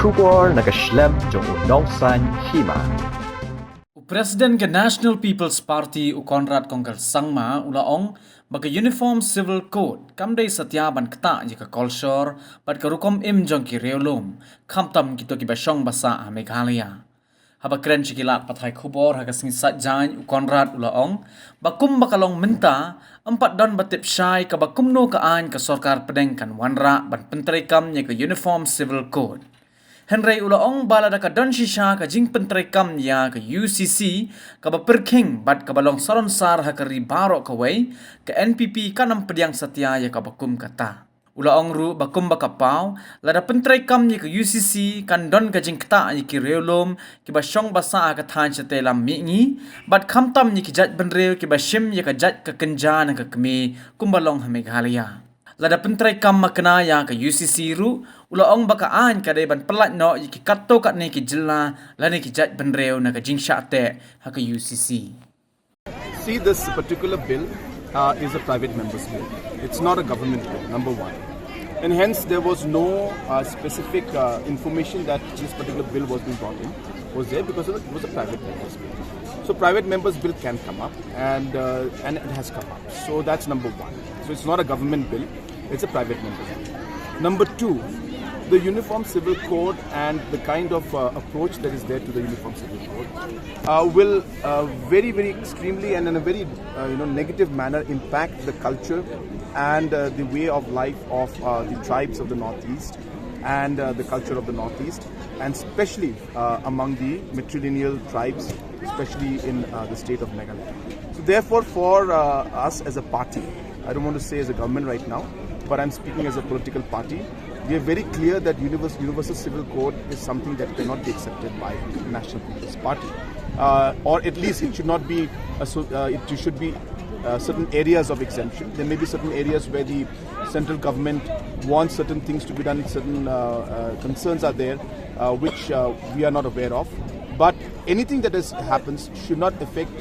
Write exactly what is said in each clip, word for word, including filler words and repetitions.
Khubor na ka shlem jong u Nongsaiñ Hima. U President ka National People's Party u Conrad Kongkal Sangma u la ong ba ka Uniform Civil Code kam dei satia ban ktah ïa ka kolshor bad ka rukom im jong ki riewlum, khamtam kito kiba shong basa ha Meghalaya. Haba kren sha ki lad pathai khubor ha ka sngi Saitjaiñ, u Conrad u la ong ba kumba ka long mynta, ym pat don ba tip shai kaba kumno ka aiñ ka sorkar pdeng kan wanrah ban pyntreikam ïa ka Uniform Civil Code. Hynrei u la ong ba lada ka don shisha ka jingpyntreikam ïa ka U C C, kaba pyrkhing bad kaba long saronsar ha ka ri baroh kawei, ka N P P kan ym pdiang satia ïa kaba kum kata. U la ong ruh ba kumba ka paw, lada pyntreikam ïa ka U C C kan don ka jingktah ïa ki riewlum kiba shong basa ha ka thaiñ shatei lam mihngi, bad khamtam ïa ki jaitbynriew kiba shim ïa ka jait ka kynja na ka kmie kumba long ha Meghalaya. Lada pyntreikam makna ïa ka U C C ruh, u la ong ba ka aiñ ka dei ban pyllait noh ïa ki katto katne ki jylla lane ki jaitbynriew na ka jingshah teh ha ka U C C. See, this particular bill uh, is a private member's bill. It's not a government bill, number one. And hence, there was no uh, specific uh, information that this particular bill was being brought in was there because it was a private member's bill. So private members' bill can come up, and uh, and it has come up. So that's number one. So it's not a government bill; it's a private member's bill. Number two, the Uniform Civil Code and the kind of uh, approach that is there to the Uniform Civil Code uh, will uh, very, very extremely and in a very uh, you know negative manner impact the culture and uh, the way of life of uh, the tribes of the Northeast and uh, the culture of the Northeast, and especially uh, among the matrilineal tribes, especially in uh, the state of Meghalaya. So therefore, for uh, us as a party, I don't want to say as a government right now, but I'm speaking as a political party. We are very clear that universe, universal civil code is something that cannot be accepted by the National People's Party, uh, or at least it should not be. Uh, so, uh, it should be uh, certain areas of exemption. There may be certain areas where the central government wants certain things to be done. Certain uh, uh, concerns are there, uh, which uh, we are not aware of. But anything that is, happens should not affect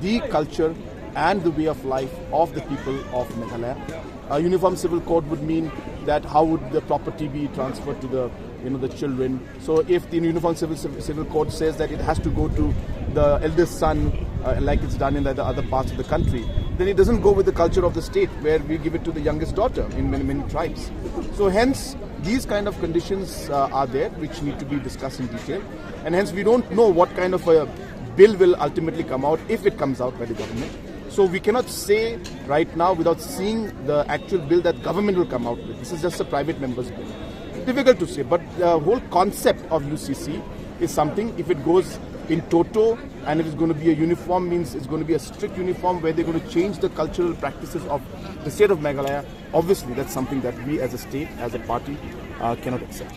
the culture and the way of life of the people of Meghalaya. A uniform civil code would mean that how would the property be transferred to the, you know, the children? So if the uniform civil civil code says that it has to go to the eldest son, uh, like it's done in the other parts of the country, then it doesn't go with the culture of the state where we give it to the youngest daughter in many many tribes. So hence these kind of conditions uh, are there which need to be discussed in detail, and hence we don't know what kind of a bill will ultimately come out if it comes out by the government. So we cannot say right now without seeing the actual bill that government will come out with. This is just a private member's bill. Difficult to say, but the whole concept of U C C is something, if it goes in toto and it is going to be a uniform, means it's going to be a strict uniform where they're going to change the cultural practices of the state of Meghalaya. Obviously, that's something that we as a state, as a party, uh, cannot accept.